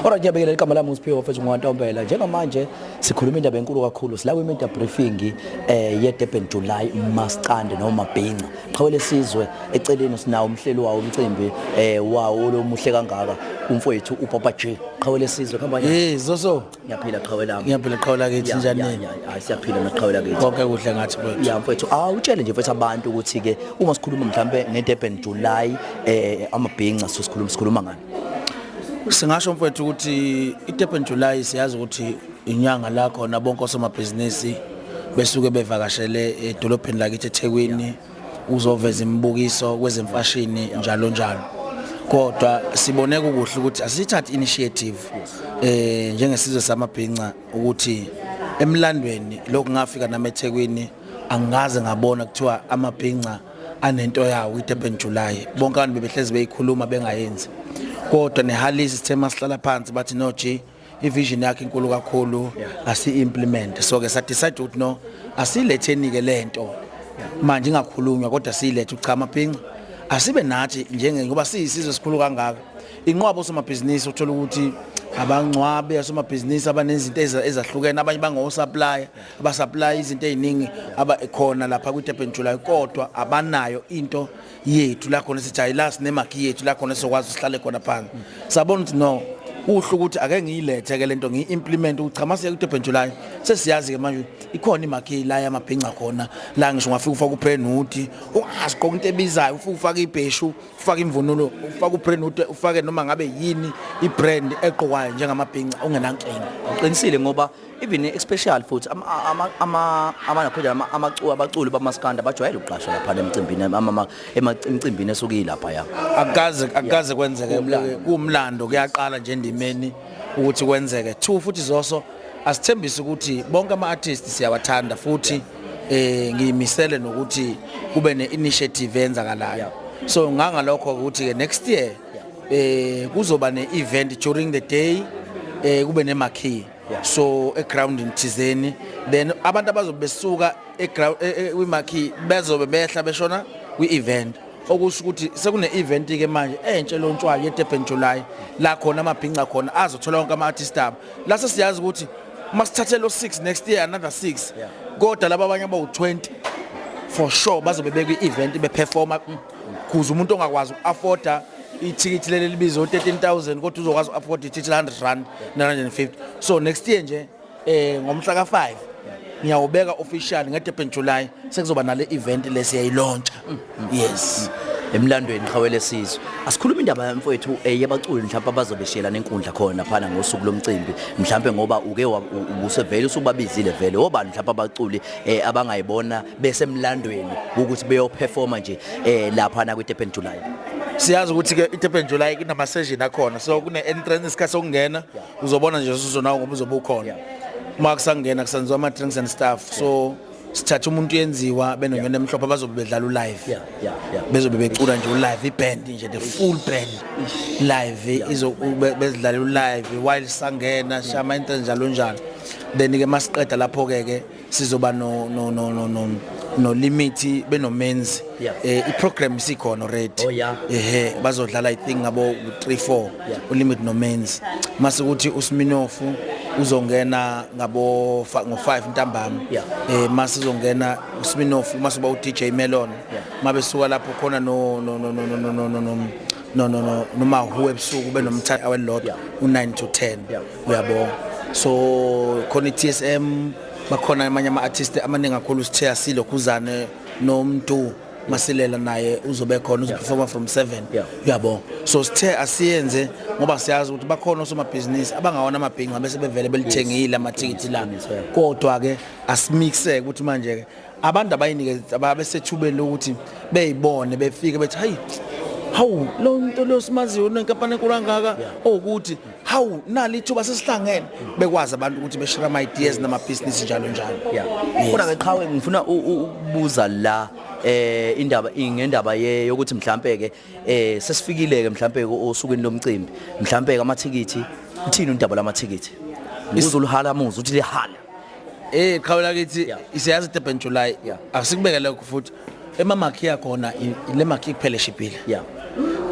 Alright, ngiyabingelela. Igama lami uSiphiwe mfethu ngwantombela. Njengamanje sikhuluma indaba enkulu kakhulu. Sila kwi-media briefing ye Durban July Maskandi noma Bhinca. Qhawe lesizwe eceleni sinawo umhleli wawo umcimbi wawo lo muhle kangaka, umfowethu uPapa G. Qhawe lesizwe, khamba kanjani? Hey Zoso. Ngiyaphila, qhawe lami. Ngiyaphila, qhawe lakithi, njani? Hayi, siyaphila naqhawe lakithi. Konke kuhle ngathi, mfowethu. Ya mfowethu, awutshele nje mfowethu abantu ukuthi ke uma sikhuluma mhlambe ngeDurban July amabhinca, sikhuluma ngani? Singasho, mfowethu, ukuthi iDurban July, siyazi ukuthi inyanga la khona bonke osomabhizinisi besuke bevakashele edolobheni lakithi eThekwini uzoveza imibukiso kwezemfashini, njalo njalo. Kodwa sibone kukuhle ukuthi asithathe initiative njengesizwe samabhinca, ukuthi emlandweni lokhu ngafika nami eThekwini angaze ngabona kuthiwa amabhinca anento yawo iDurban July. Bonke abantu bebehlezi beyikhuluma bengayenzi, kodwa nehalisi sithe masihlala phansi bathi, "No G, ivision yakhe inkulu kakhulu, asi implement." So ke sa decide ukuthi no, asiletheni ke lento manje ingakhulunywa, kodwa siyilethe. Cha, amabhinca asibe nathi njenge ngoba siyisizwe esikhulu kangaka, inqwaba osomabhizinisi, uthola ukuthi abangcwabe osomabhizinisi abanezinto ezahlukene, abanye bango-supplier, abasupply izinto ey'ningi aba khona lapha kwi-Durban July, kodwa abanayo into yethu la khona sithi hayi, la sinemarquee yethu la khona sizokwazi sihlale khona phansi. Sabona ukuthi no, kuhle ukuthi ake ngiyilethe ke lento, ngiyi-implement ukuthi cha, masiye ku-Durban July sesiyazi-ke manje ikhona imarquee la yamabhinca khona la, ngisho ungafika ufake ubrand hood, ungazigqoka into ebizayo, ufike ufake ibheshu, ufake imvunulo, ufake ubrand hood, ufake noma ngabe yini ibrand egqokwayo njengamabhinca ungenankinga. Uqinisile, ngoba even especially futhi ama abaculi bamaskanda bajwayele ukuqashwa lapha emcimbini, emcimbini esuke ilapha ya. Akukaze kwenzeke, kuwumlando, kuyaqala nje endimeni ukuthi kwenzeke. Two, futhi Zoso, asithembise ukuthi bonke ama-artists siyawathanda, futhi ngiyimisele nokuthi kube ne-initiative eyenzakalayo. So ngangalokho ukuthi ke next year kuzoba ne-event during the day, kube ne-marquee so egroundini thizeni, then abantu abazobe besuka eground kwi-marquee bezobe behla beshona kwi-event, okusho ukuthi sekune-event ke manje entsha elontshwayo ye-Durban July la khona amabhinca khona azothola wonke ama-artist abo. La sesiyazi ukuthi uma sithathe lo 6, next year another 6, kodwa laba abanye abawu-20 for sure bazobe bekwi-event beperforma, kuze umuntu ongakwazi uku-afforda ithikithi leli libizo 13,000 kodwa uzokwazi uku-afforda ithikithi la R100, 950. So next year nje ngomhla ka-5 ngiyawubeka official nge-Durban July sekuzoba nale event lesiyayilauncha, yes. Emlandweni, qhawe lesizwe, asikhuluma indaba mfowethu yabaculi mhlawumbe abazobeshela nenkundla khona phana ngosuku lomcimbi, mhlawumbe ngoba uke ubusevele usubabizile vele, obani mhlawumbe abaculi abangayibona besemlandweni ukuthi beyoperforma nje lapha na kwi-Durban July? Siyazi ukuthi ke i-Durban July kunama-session akhona, so kune-entrance, isikhathi sokungena uzobona nje usuzonawo ngoba uzobe ukhona uma kusangena kusenziwa ama-drinks and stuff. So sithatha umuntu yenziwa benonyona emhlophe, abazobe bedlala ulive, bezobe becula nje ulive, iband nje, the full band live izo bezidlala ulive while sangena shama into njalo njalo. Then ke masiqeda lapho ke sizoba no Limit benomenzi. I-program isikhona already. Ehe, bazodlala I think ngabo 3 4 uLimit nomenzi, mase kuthi uSminofu uzongena ngabo ngo 5 ntambama. Mase uzongena uSminofu, mase uba uDJ Melon, mabe suka lapho khona no noMahu ebusuku benomthatha awelodwa u9 to 10. Uyabo, so khona i-TSM, bakhona amanye ama-artist amaningi kakhulu. Sithe asilokhuzane nomuntu Masilela naye uzobe khona, uzoperforma from 7. Uyabo, so sithe asiyenze ngoba siyazi ukuthi bakhona osomabhizinisi abangawona amabhinca bese bevele belithengile amathikithi la, kodwa ke asimixe ukuthi manje ke abantu abayinikeze abesethubeni lokuthi beyibone, befike bethi, "Hayi, hawu, lo nto lo simaziyo nenkampani enkulu kangaka," owukuthi hawu, nali ithuba, sesihlangene, bekwazi abantu ukuthi beshare ama ideas namabhizinisi, njalo njalo. Kodwa ke qhawe, ngifuna ukubuza la indaba ngendaba yokuthi mhlambe ke sesifikile ke mhlambe osukwini lomcimbi, mhlambe ke amathikithi, uthini indaba lamathikithi? Uzuluhala muzi uthi lihala. Qhawe lakithi, siyazi Durban July, asikubeke lokho futhi emamarquee yakhona, le marquee kuphela eshibhile.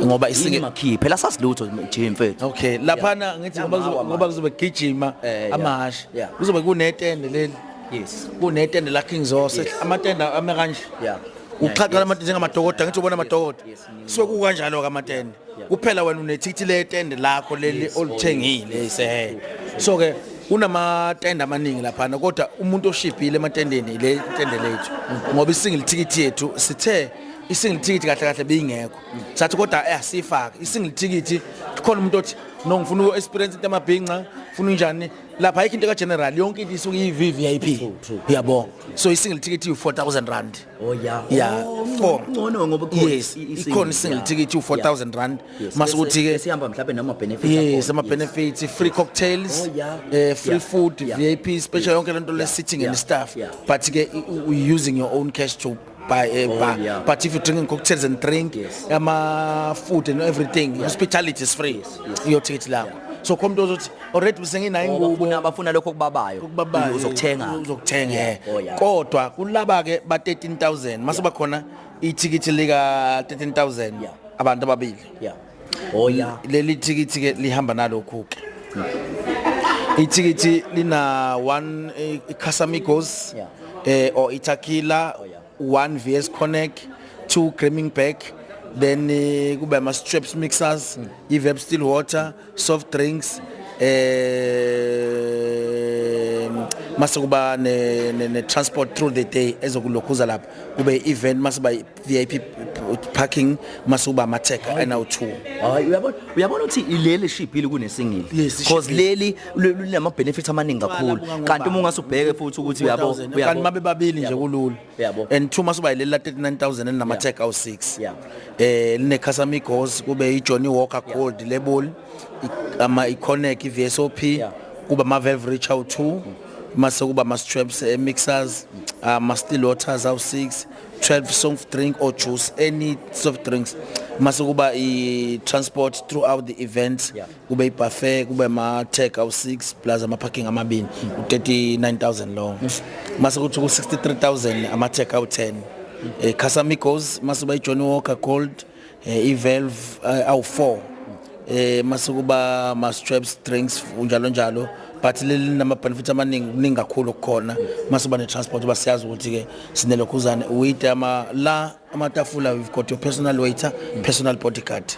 Ngoba Yini isinge marquee phela sasilutho nje mfethu. Okay, laphana ngithi ngoba Yamawa ngoba kuzobe gijima amahhashi. Kuzobe kunetende leli. Kunetende la King Zoso, amatende ame kanje. Uqhaqha amatende njengamadokoda, ngithi ubona amadokoda. Suke kukanjalo ke amatende. Kuphela wena unethikithi letende lakho leli olithengile ise. So ke kunamatende amaningi laphana kodwa umuntu oshibhile ematendeni le tende lethu. Ngoba isingle ticket yethu sithe isingle ticket kahle kahle beyingekho. Sathi kodwa asifake isingle ticket, khona umuntu othi no, ngifuna uku-experience into amabhinca, ngifuna unjani lapha, ayikho into ka-general, yonke into isuke iyi-VVIP, uyabo. So i-single ticket iwu-4000 rand. Oh yeah. Yeah, Oh, four. Ngcono ngoba kukhona Yes, ikhona i-single ticket iwu-4000 rand. Mase kuthi-ke sihamba mhlawumbe nama benefits. Yes, ama-benefits, free cocktails, Oh, yeah. free food, VIP special, yonke lento le sitting and stuff. But ke we using your own cash to buy, buy. But if you're drinking cocktails and drink, ama food and everything, hospitality is free. Your ticket lakho. So khona umuntu ozothi already senginayo Oh, ingubo bafuna lokho okubabayo. Okubabayo. Uzokuthenga. Uzokuthenga. Oh yeah. Kodwa kulaba ke ba 13,000 mase bakhona ithikithi lika 13,000 abantu ababili. Yeah. Oh yeah. Leli thikithi ke lihamba nalokhu ke. Ithikithi lina one Casamigos or iTequila, one VS Connect, two Grooming bag, then kube ama Schweppes mixers, i-Verb still water, soft drinks, mase kuba ne transport through the day ezokulokhuza lapha, kube event, mase ba VIP parking, mase kuba ama tag anawu 2. Hayi, uyabona ukuthi ileli shibhile kunesingle. Yes, Because ishibhile. leli linama benefits amaningi kakhulu. Kanti uma ungase ubheke futhi ukuthi uyabo Kanti mabe babili nje kulula. And two mase uba yileli la 39,000 elinama tag awu 6. Line Casamigos, kube iJohnnie Walker Gold Label, ama Iconic, iVSOP, kuba ama Valve Rich awu 2, mase kuba ama Schweppes mixers, ama still waters awu 6, 12 soft drink or juice, any soft drinks, mase kuba i transport throughout the event, kube i buffet, kube ama tag awu 6 plus ama parking amabini, u39000 lo. Mase kuthi ku 63000 ama tag awu 10, Casamigos, mase kuba iJohnnie Walker Gold, iValve awu 4, mase kuba ama Schweppes drinks, njalo njalo. But leli nama benefits amaningi, kuningi kakhulu okukhona. Mase kuba ne transport, basiyazi ukuthi ke sinelokhuzane with ama la amatafula, we've got your personal waiter, personal bodyguard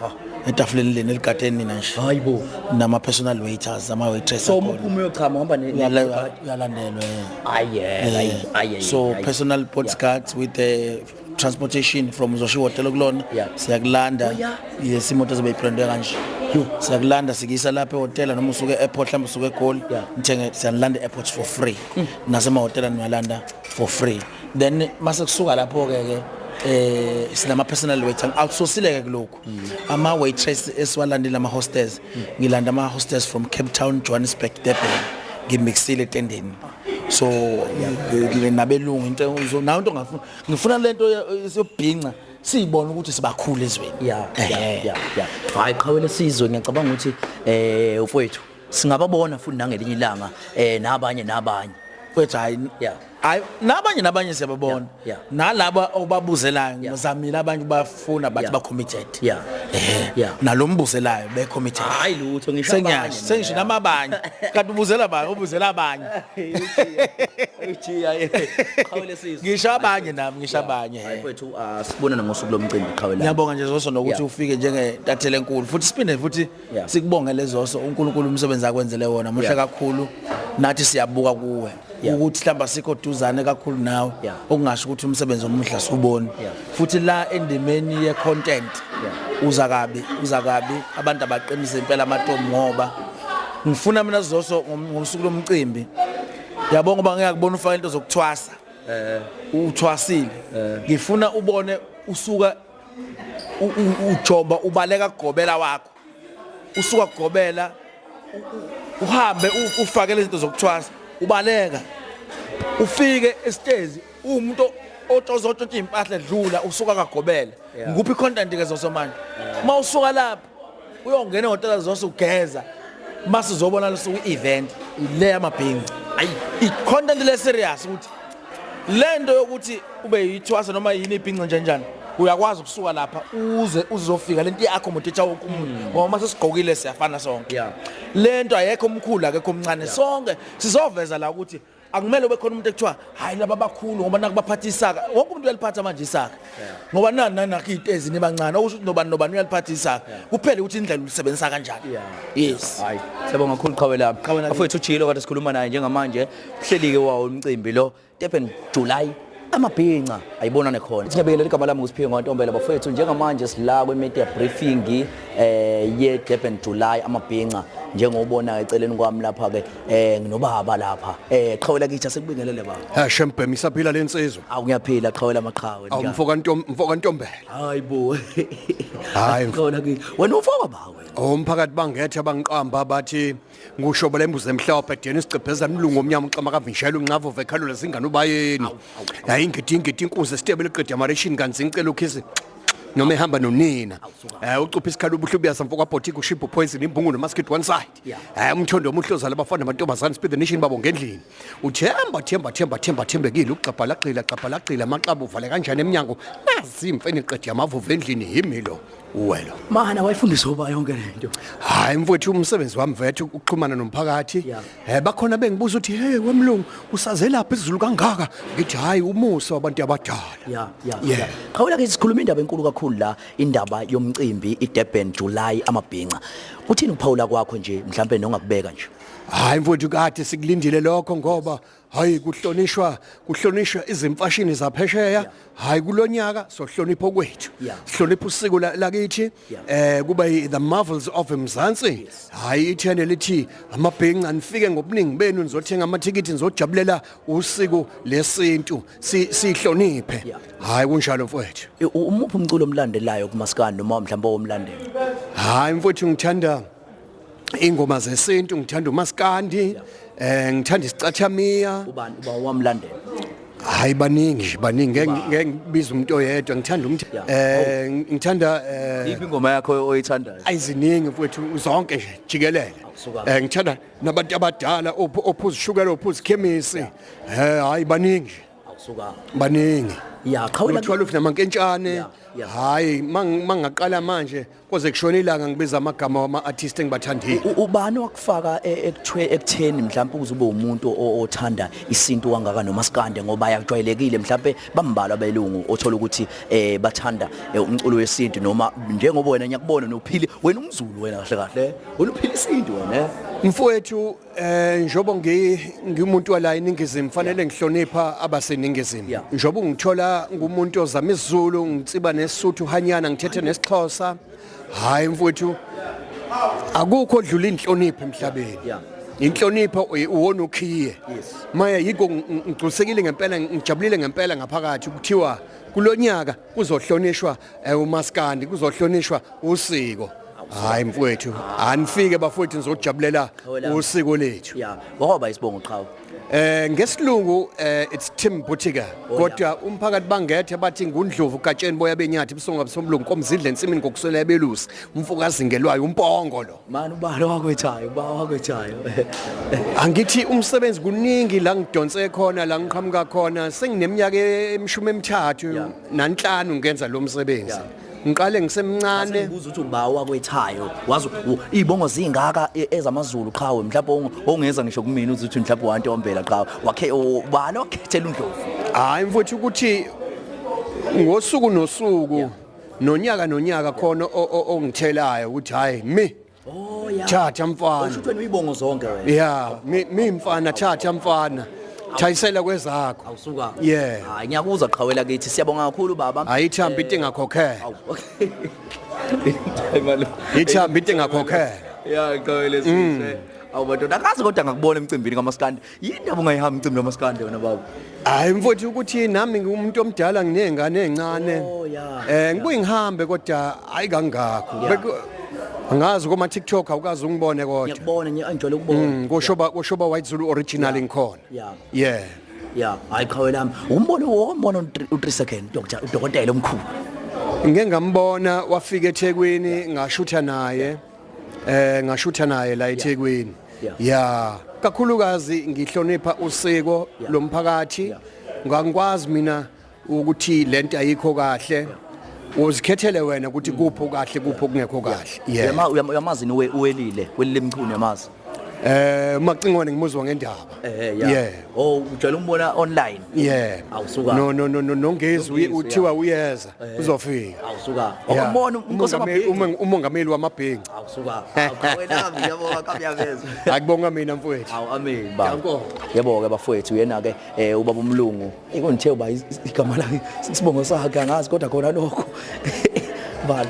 etafuleni leni eligadeni nina nje. Hayibo. Nama personal waiters, ama waitress. So uma uphuma uyochama uhamba ne Uyalandelwa. Aye, aye, aye. So personal bodyguards with the transportation from uzoshiya hotel kulona, siyakulanda. Yes, imoto zobe ibrandwe kanje, siyakulanda sikuyisa lapha ehhotela noma usuke e-airport, mhlawumbe usuke eGoli, nithenge, siyanilanda e-airport for free, nasemahhotela niyalanda for free. Then mase kusuka lapho-ke ke sinama personal waiter, outsourcile ke kulokhu ama waitress esiwalandile, ama hostess, ngilanda ama hostess from Cape Town, Johannesburg, Durban, ngimixile etendeni. So nabelungu into nayo into ngafuna, ngifuna lento yobhinca siyibona ukuthi sibakhulu ezweni. Yeah, hayi, qhawe lesizwe, ngiyacabanga ukuthi ufowethu singababona futhi nangelinye ilanga nabanye nabanye. Mfethu, hayi. Hayi, nabanye nabanye siyababona. Nalaba obabuzelayo, ngizamile abanye bafuna bathi ba committed. Nalombuzelayo be committed. Hayi lutho, ngisho Sengiyazi, abanye. Sengisho namabanye. Kanti ubuzela bani? Ubuzela abanye. Ujiya, qhawe lesizwe. Ngisho abanye nami, ngisho abanye. Hayi mfethu, sibonana ngosuku lomcimbi, qhawe lami. Ngiyabonga nje Zoso nokuthi ufike njengentatheli enkulu futhi siphinde futhi sikubongele Zoso, uNkulunkulu umsebenzi akwenzele wona muhle kakhulu. Nathi siyabuka kuwe ukuthi mhlamba sikho duzane kakhulu nawe, okungasho ukuthi umsebenzi omuhle asuboni. Futhi la endimeni ye content uza kabi, uza kabi, abantu abaqinise impela amatomu, ngoba ngifuna mina Zoso ngosuku lomcimbi, yabo, ngoba ngeke kubona ufaka into zokuthwasa, uthwasile, ngifuna ubone usuka ujomba ubaleka kugobela wakho, usuka kugobela uhambe ufake lezi zinto zokuthwasa, ubaleka ufike esitezi, umuntu otshozotshontsha impahla edlula usuka kagobela. Ngikuphi content ke Zoso manje? Uma usuka lapha uyongena ehhotela Zoso, ugeza, mase uzobona lusuku i-event ile yamabhinci. Ayi. I-content le serious ukuthi lento yokuthi ube yithwasa noma yini ibhinci nje njani. Uyakwazi ukusuka lapha uze uzofika lento i-accommodate wonke umuntu, ngoba uma sesigqokile siyafana sonke. Lento ayekho omkhulu, akekho omncane, sonke sizoveza la ukuthi akumele ube khona umuntu ekuthiwa hayi laba bakhulu, ngoba nakubaphatha isaka, wonke umuntu uyaliphatha manje isaka, ngoba nani nanakho iy'tezi nibancane, okusho ukuthi nobani nobani uyaliphatha isaka, kuphela ukuthi indlela ulisebenzisa kanjani. Yes. Hayi, siyabonga kakhulu qhawe lami. Qhawe lami. Afowethu uJilo kade sikhuluma naye njengamanje, uhlelike wawo umcimbi lo Durban July amabhinca ayibonane khona. Siyabingelela, igama lami nguSiphiwe Ngontombela. Bafowethu, njengamanje sila kwi-media briefing ye Durban July amabhinca, njengobona eceleni kwami lapha ke nginobaba lapha. Qhawe lakithi, asekubingelele baba. Ha shembe, misaphila lensizwa. Awu, ngiyaphila qhawe lamaqhawe. Awu mfoka ntombi, mfoka Ntombela. Hayi bo. Hayi. Qhawe lakithi. Wena ufoka ba wena? Umphakathi bangethe bangiqamba bathi ngushobo lembuzo emhlophe dena isicebheza mlungu omnyama uxama kavinshela uncavu vekhalula zingane ubayeni. Hayi, ingidi ingidi inkuzi esitebe leqeda amareshini kanti ngicela ukhisi noma ehamba nonina. Ucupha isikhala ubuhle ubuyaza mfoka boutique ushipho poison imbungu nomasket one side. Umthondo omuhloza labafana namantombazane speed the nation babo ngendlini. Uthemba themba themba themba thembekile ugxabha lagxila gxabha lagxila amaqaba uvale kanjani eminyango nazi imfene qede yamavuvu endlini yimilo uwelo. Mana, wayifundiswa uba yonke lento? Hayi mfowethu, umsebenzi wami vethu ukuxhumana nomphakathi. Yeah. Bakhona bengibuza ukuthi, "Hey wemlungu, usazelaphi isiZulu kangaka?" Ngithi hayi, umusa wabantu abadala. Yeah. Qhawela ke, sikhuluma indaba enkulu kakhulu la, indaba yomcimbi iDurban July amabhinca. Uthini ukuphawula kwakho nje, mhlambe nongakubeka nje? Hayi mfowethu, kade sikulindile lokho, ngoba hayi kuhlonishwa izimfashini zaphesheya. Hayi, kulonyaka sohlonipha kwethu. Sihlonipha usiko lakithi. Kuba the marvels of Mzansi. Hayi, ithende lithi amabhinca nifike ngobuningi benu nizothenga amathikithi, nizojabulela usiko lesintu, sihloniphe. Hayi, kunjalo mfowethu. Umuphi umculo omlandelayo kumaskandi noma mhlawumbe owomlandela? Hayi mfowethu, ngithanda ingoma zesintu, ngithanda umaskandi, ngithanda isicathamiya. Ubani uba wamlandela? Hayi, baningi nje, baningi, ngeke ngibize umuntu oyedwa. Ngithanda umuntu ngithanda Iphi ingoma yakho oyithandayo? Ayiziningi mfowethu, zonke nje jikelele. Awusuka. Ngithanda nabantu abadala ophuza ushukela, ophuza ikhemisi. Hayi, baningi nje. Awusuka. Baningi. Ya, qhawela. No-12 namankentshane. Yeah. Hayi, mangaqala manje koze kushona ilanga ngibiza amagama wama-artist engibathandile. Ubani wakufaka ekuthwe ekutheni mhlawumbe ukuze ube umuntu othanda isintu kangaka nomaskande, ngoba yakujwayelekile mhlawumbe bambalwa abelungu othola ukuthi bathanda umculo wesintu, noma njengoba wena ngiyakubona nophili wena umZulu wena, kahle kahle wena uphila isintu wena? Mfowethu, njobo ngiumuntu wala eNingizimu, fanele ngihlonipha abaseNingizimu. Njobo ngithola ngumuntu ozama isiZulu, ngitsiba neSuthu hanyana, ngithethe nesiXhosa. Hayi mfowethu, akukho odlula inhlonipho emhlabeni. Inhlonipho uwona ukhiye. Maya yiko ngigculisekile ngempela, ngijabulile ngempela ngaphakathi kuthiwa kulonyaka kuzohlonishwa umaskandi, kuzohlonishwa usiko. Hayi mfowethu, anifike bafowethu nizojabulela Qhawela. usiko lethu. Ya, ngoba isibongo qhawe? Ngesilungu it's Tim Buttiger. Oh, Kodwa umphakathi bangethe bathi ngundlovu gatsheni boya benyathi busonga busomlungu komzidle ensimini ngokuswela belusi umfokazingelwayo umpongo lo. Mani, ubalo wakwethayo, uba wakwethayo. Angithi umsebenzi kuningi la ngidonse khona, la ngiqhamuka khona, sengineminyaka emishumi emithathu nanhlanu ngenza lo msebenzi. Ngiqale ngisemncane. Ngibuza ukuthi uba wakwethayo wazi izibongo zingaka ezamaZulu qhawe, mhlawumbe ongeza ngisho kumina uthi mhlawumbe wantombela qhawe wakhe, ubani wakhethela uNdlovu? Hayi mfowethu, ukuthi ngosuku nosuku nonyaka nonyaka khona ongithelayo ukuthi hayi mi Oh ya. Thatha mfana. Usho ukuthi wena uyibongo zonke wena? Ya, mi mfana, thatha mfana, thayisela kwezakho. Awusuka. Yeah. Hayi, ngiyakuzwa qhawela kithi, siyabonga kakhulu baba. Ayithambi into engakhokhela. Awu, okay. Hayi malume. Ithambi into engakhokhela. Ya, qhawele sizwe. Awu madoda, akazi kodwa ngakubona emcimbini kaMaskandi. Yini ndaba ungayihambi umcimbi kaMaskandi wena baba? Hayi mfowethu, ukuthi nami ngiwumuntu omdala, nginezingane ezincane. Oh, ya. Ngibuye ngihambe kodwa hayi kangakho. Angazi kuma TikTok awukazi ungibone kodwa. Ngiyakubona, ngijwayele ukubona. Koshoba White Zulu original ngikhona. Yeah. Ya, hayi qhawe lami. Umbono wombona u3 second doctor, udokotela omkhulu. Ngike ngambona, wafika eThekwini, ngashutha naye. Ngashutha naye la eThekwini. Ya, kakhulukazi ngihlonipha usiko lomphakathi. Ngangikwazi mina ukuthi lento ayikho kahle. Uzikhethele wena ukuthi kuphi kahle, kuphi okungekho kahle. Yeah. Uyamazi ni uwelile, welile Mchunu, uyamazi? Umacingwane ngimuzwa ngendaba. Yeah. Oh, ujwayele umbona online. Yeah. Awusuka. No, no, no, no, nongezi. Nongezi, Uthiwa uyeza, uzofika. Awusuka. Yeah. Awumbona unkosi amabhinca. Umongameli wamabhinca. Awusuka. Awena ngiyabonga kamyabezwa. Akubonga mina, mfowethu. Awu, amen baba. Danko. Yebo ke bafowethu, uyena ke ubaba umlungu. Ikonithe uba igama lakhe, isibongo sakhe angazi, kodwa khona lokho. Bala.